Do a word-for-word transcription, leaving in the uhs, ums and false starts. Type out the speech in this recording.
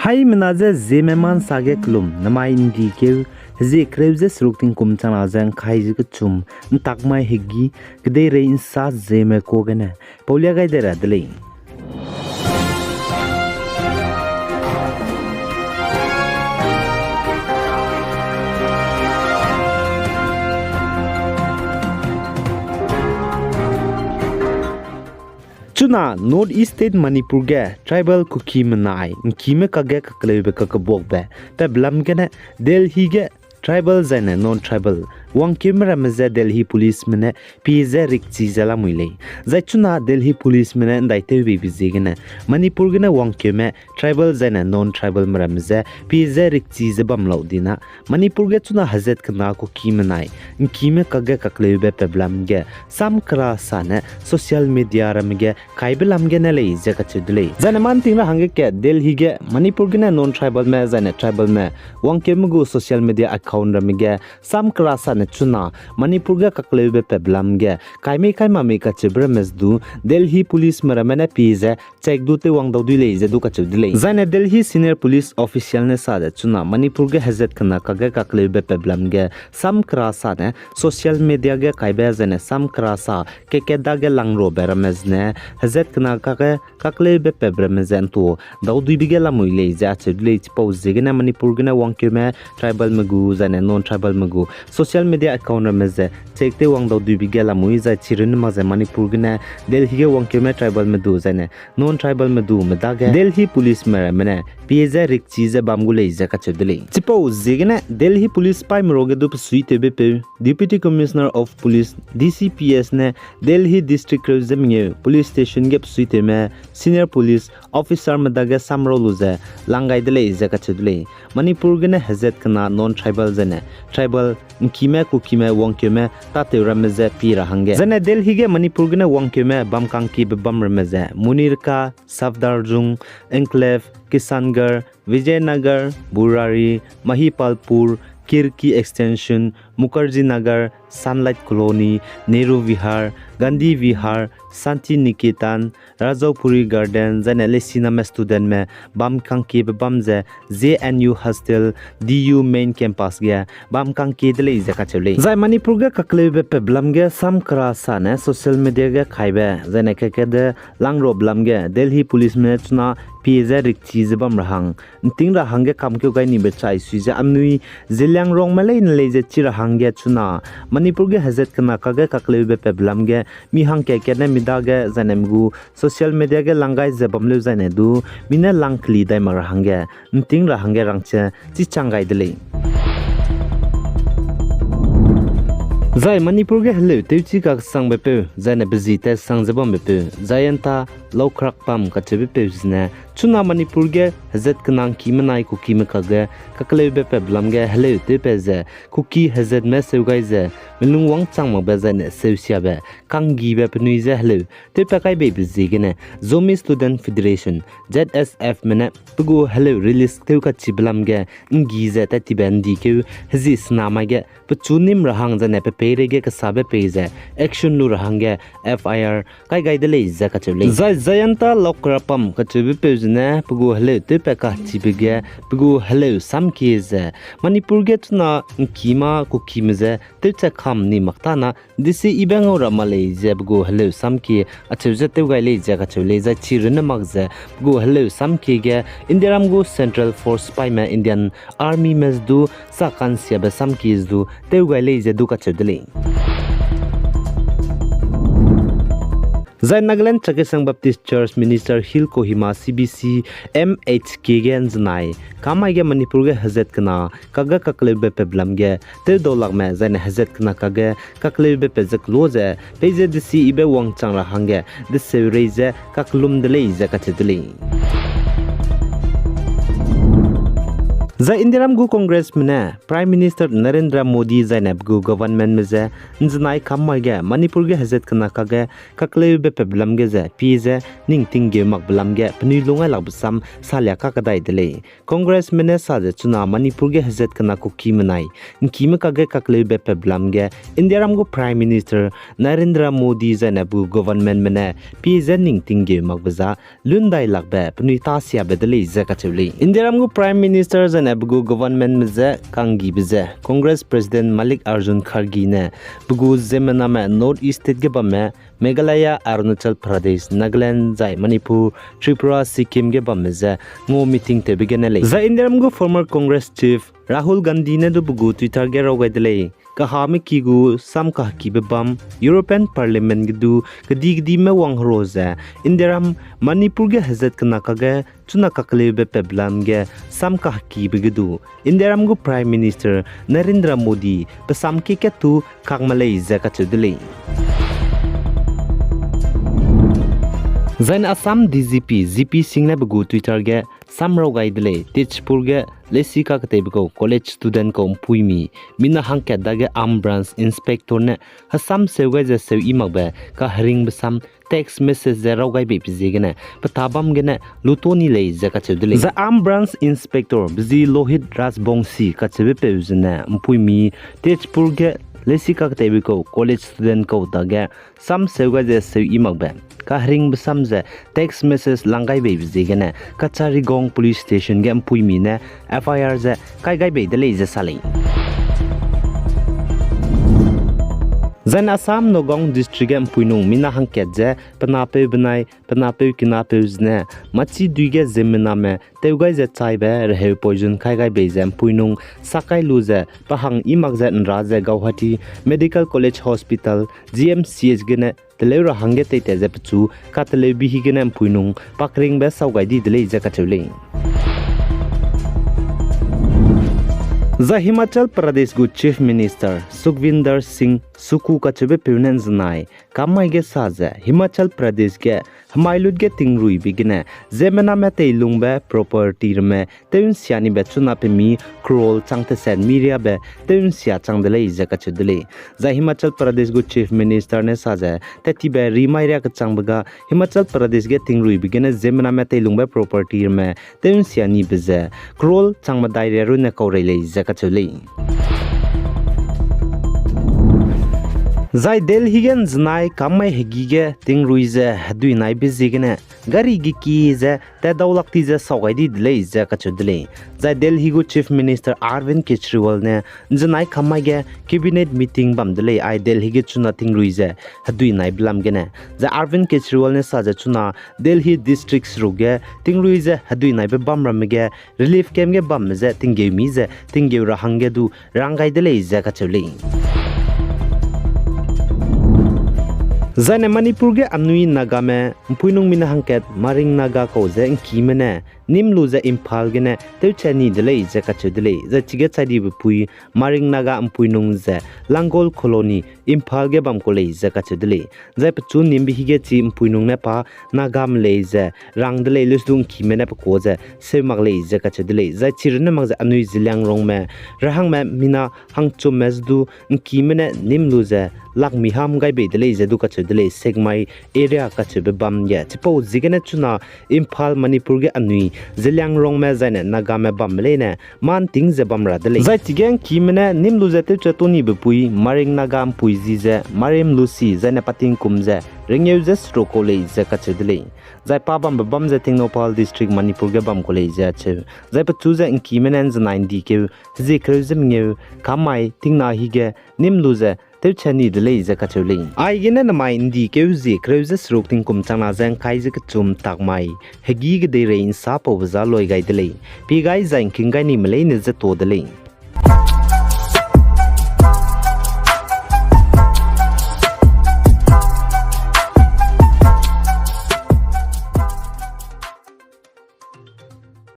Haimena ze Zeme ma nsa ge kelum, namai ndi keu, hezie kereu ze seruk tingkum chang ra ze ngkai ze kechum, ntak mai hegî, kedeirei nsa Zeme kuâ gene paulia gai de ra de lei. Chuna North East State Manipur ge tribal Kuki menai ngkime kakge kakleube kakebuakbe pebelam gene Delhi ge tribal zaine non-tribal wangkeume ramme ze Delhi policeme ne pie ze rikchi ze lamui lei. Zai chuna Delhi policeme ne ndaitew beibe ziegene Manipur gene wangkeume tribal zaine non-tribalme ramme ze pie ze rikchi ze bam lau dina Manipur ge chuna hezat kena Kuki menai ngkime kakge kakleube pebelam ge sam kera sane social media ramme ge kaibe lam gene lei ze kacheu de lei. Zaine mâ nting ra hangge ke Delhi ge Manipur gene non-tribalme zaine tribalme wangkeume gu social media account ramme ge sam kera sane chuna Manipur ge kakleube pebelam ge kaimei kai mak mei kacheube ramme ze du Delhi policeme ramme ne pie ze check du tewwang dau dui lei ze du kacheu de lei. Zaine Delhi senior police official ne sa de chuna Manipur ge hezat kena kakge kakleube pebelam ge sam kera sane social media ge kaibe zaine sam kera sa keke dage langruabe ramme zene hezat kena kakge kakleube pebelam ramme ze ntu dau duibe ge lamui lei ze acheu de lei. Chipau ziegene Manipur gene wangkeume tribalme gu zaine non-tribalme gu social media account ramme ze check tewwang dau duibe ge lamui zai chirunne mak ze Manipur gene Delhi ge wangkeume tribalme du zaine non-tribalme du medage Delhi policeme ramme ne pie ze rikchi ze bam gu lei ze kacheu de lei. Chipau ziegene Delhi police paime ruage du pesuitewbe peu Deputy Commissioner of Police, D C P S ne Delhi district reu ze mengeu police station ge pesuitewme senior police officerme dage samrau lu ze lang gai de lei ze kacheu de lei. Manipur gene hezat kena non-tribal zaine tribal ngkime Kukime wangkeume tâtew ramme ze pie ra hangge zaine Delhi ge Manipur gene wangkeume bam kangkiebe bam ramme ze Munirka, Safdarjung Enclave, Kishangarh, Vijaynagar, Burari, Mahipalpur, Khirki Extension, Mukherjee Nagar, Sunlight Colony, Nehru Vihar, Gandhi Vihar, Shanti Niketan, Rajaupuri Garden, zaine lesiname studentme bam kangkiebe bam ze J N U Hostel, D U Main Campus ge bam kangkie de lei ze kacheu lei. Zai Manipur ge kakleube pebelam ge sam kera sane social media ge kaibe zaine keke de langruabe lam ge Delhi policeme ne chuna pie ze rikchi ze bam ra hang nting ra hangge kamkeu gai nibe chai sui ze anui Zeliangrongme leine lei ze chi ra hangge chuna Manipur ge hezat kena kakge kakleube pebelam ge mi hangkat kat ne mi dage zaine mi gu social media ge lang gai ze bam leu zaine du mi ne lang keli dai mak ra hangge nting ra hangge rangche chichang gai de lei. Zai Manipur ge heleu tewchi kaksangbe peu zaine pezi tesang ze bambe peu Jayanta Loukhrakpam kacheube peu zene chuna Manipur ge hezat kena ngkime nai Kukime kakge kakleube pebelam ge heleu tewpat ze Kuki hezatme seu gai ze melung wangchang makbe zaine seusiabe kanggibe penui ze heleu tewpat kai beibe ziegene Zomi Student Federation, Z S Fme ne pe gu heleu release tew kachibe lam ge nggi ze tat tibe ndi keu hezie sena mai ge pechu nim ra hang zaine pe peireige kesabe pei ze action lu ra hangge F I R kai gai de lei ze kacheu lei. Zai Jayanta Loukhrakpam kacheube peu zene pe gu heleu tewpat kachibe ge pe gu heleu samkie ze Manipur ge chuna ngkime Kukime ze tewchat kam ni mak tana desi ibe ngau ra ma lei ze pe gu heleu samkie acheu ze tew gai lei ze kacheu lei. Zai chirunne mak ze pe gu heleu samkie ge Indiaram gu Central Force paime Indian Armyme ze du sa kansiabe samkie ze du tew gai lei ze du kacheu de lei. Zai Nagaland Chakhesang Baptist Church Minister Hill Kohima C B C M H K ge nzenai kamai ge Manipur ge hezat kena kakge kakleube pebelam ge tewdaulakme zaine hezat kena kakge kakleube pe ze kelo ze peize desi ibe wangchang ra hangge deseurei ze kakellum de lei ze kacheu de lei. Zai Indiaram gu Congressme ne Prime Minister Narendra Modi zaine pe gu governmentme je ’nzenai kam mai ge Manipur ge hezat kena kakge kakleube peblam ge ze pie ze ning tinggeu makbe lam ge penui lungai lakbe sam salia kakadai de lei. Congressme ne sa ze chuna Manipur ge hezat kena Kukime nai ’ngkime kakge kakleube peblam ge Indiaram gu Prime Minister Narendra Modi zaine pe gu governmentme ne pie ze ning tinggeu makbe za lundai lakbe penui tâ siabe de lei ze kacheu lei. Indiaram gu Prime Minister zaine pe gu governmentme je kanggibe ze Congress President Mallikarjun Kharge ne pe gu ziemmename North East State ge bamme Meghalaya, Arunachal Pradesh, Nagaland zai Manipur, Tripura, Sikkim ge bamme je ngau meeting tewbe gene lei. Zai Indiaram gu former Congress Chief Rahul Gandhi ne du pe gu Twitter ge raw gai de lei. Kahame ki gu sam kahekibe bam, European Parliament ge du kedi-kedime wang hero ze, Indiaram Manipur ge hezat kena kakge chuna kakleube peblam ge sam kahekibe ge du, Indiaram gu Prime Minister Narendra Modi pe sam ki kat tu kakme lei ze kacheu de lei. Zaine Assam D G P G P Singh ne pe gu Twitter ge sam raw gai de lei. Tezpur ge leisi kaketeibe kau college student kau ’mpuimi, mina hangkat dage armed branch inspector ne hesam seu gai ze seu i makbe kaheringbe sam text message ze raw gai beibe ziegene petâ bam gene luto ni lei ze kacheu de lei. Zai armed branch inspector bezi Lohit Rajbongsi kacheube peu zene ’mpuimi Tezpur ge leisi kaketeibe kau college student kau dage sam seu gai ze seu i makbe kaheringbe sam ze text message lang gai beibe ziegene Kacharigaon Police Station ge ’mpuimi ne F I R ze kai gai bei de lei ze sa lei. Zaine Assam Nagaon District ge ’mpuinung mina hangkat ze pe napeu benai pe napeu kinapeu zene machidui ge ziemmename tew gai ze chaibe reheu poison kai gai bei ze ’mpuinung sak kai lu ze pe hang i mak ze ’nra ze Guwahati Medical College Hospital, G M C H gene teleu ra hangge teitat ze pechu kateleu bi hi gene ’mpuinung pakringbe sau gai di de lei ze kacheu lei. Zai Himachal Pradesh gu Chief Minister Sukhvinder Singh Sukhu kacheube peu ne ’nzenai kam mai ge sa ze Himachal Pradesh ge hemai lut ge tingruibe gene ziemmename teilungbe property ramme tew ’nsia nibe chuna pemi crore chang teset mi riabe tew ’nsia chang de lei ze kacheu de lei. Zai Himachal Pradesh gu Chief Minister ne sa ze, tettibe rimai ria kechangbe ga Himachal Pradesh ge tingruibe gene ziemmename teilungbe property ramme tew ’nsia nibe ze crore chang medai ria runne kau rei lei ze kacheu lei. Zai Delhi ge ’nzenai kam mai hegî ge tingrui ze hedui naibe ziegene gari geki ze tat dau lak ti ze sau gai di de lei ze kacheu de lei. Zai Delhi gu Chief Minister Arvind Kejriwal ne ’nzenai kam mai ge cabinet meeting bam de lei, ai Delhi ge chuna tingrui ze hedui naibe lam gene. Zai Arvind Kejriwal ne sa ze chuna Delhi district seruk ge tingrui ze hedui naibe bam ramme ge relief camp ge bamme je tinggeu mi ze tinggeu ra hangge du rang gai de lei ze kacheu lei. Zaine Manipur ge anui Nagame ’mpuinung mina hangkat Maring Naga kau ze ’ngkime ne nîm lu ze Imphal gene tewche ni de lei ze kacheu de lei. Zai chige chai dibe pui Maring Naga ’mpuinung ze Langol Colony, Imphal ge bam ku lei ze kacheu de lei. Zai pechu nîmbe hige chi ’mpuinung ne pa Nagame lei ze rang de lei, leuse du ’ngkime ne pe kuâ ze seu mak lei ze kacheu de lei. Zai chi runne mak ze anui Zeliangrongme, rahangme mina hangchumme ze du ’ngkime ne nîm lu ze lakmi ham gai bei de lei ze du kacheu de lei, Sekmai area kacheube bam ge. Chipau ziegene chuna Imphal, Manipur ge anui Zeliangrongme zaine Nagame bamme leine mâ ’nting ze bam ra de lei. Zai chige ’ngkime ne nîm lu ze tewche tu nibe pui Maring Naga ’mpui ji ze Marem Lucy zaine pa tingkum ze rengeu ze seruk kau lei ze kacheu de lei. Zai pa bambe bam ze Tengnoupal District, Manipur ge bam ku lei ze acheu. Zai pechu ze ’ngkime ne ’nzenai ’ndikeu hezie kereu ze mengeu kam mai tingna hige nîm lu ze tewche ni de lei ze kacheu lei. Aigene namai ’ndikeu hezie kereu ze seruk tingkum changna ze ’ngkai ze kechum tak mai hegî kedeirei ’nsapaube za loi gai de lei. Pie gai zai ’ngking gai nime leine je tuâ de lei.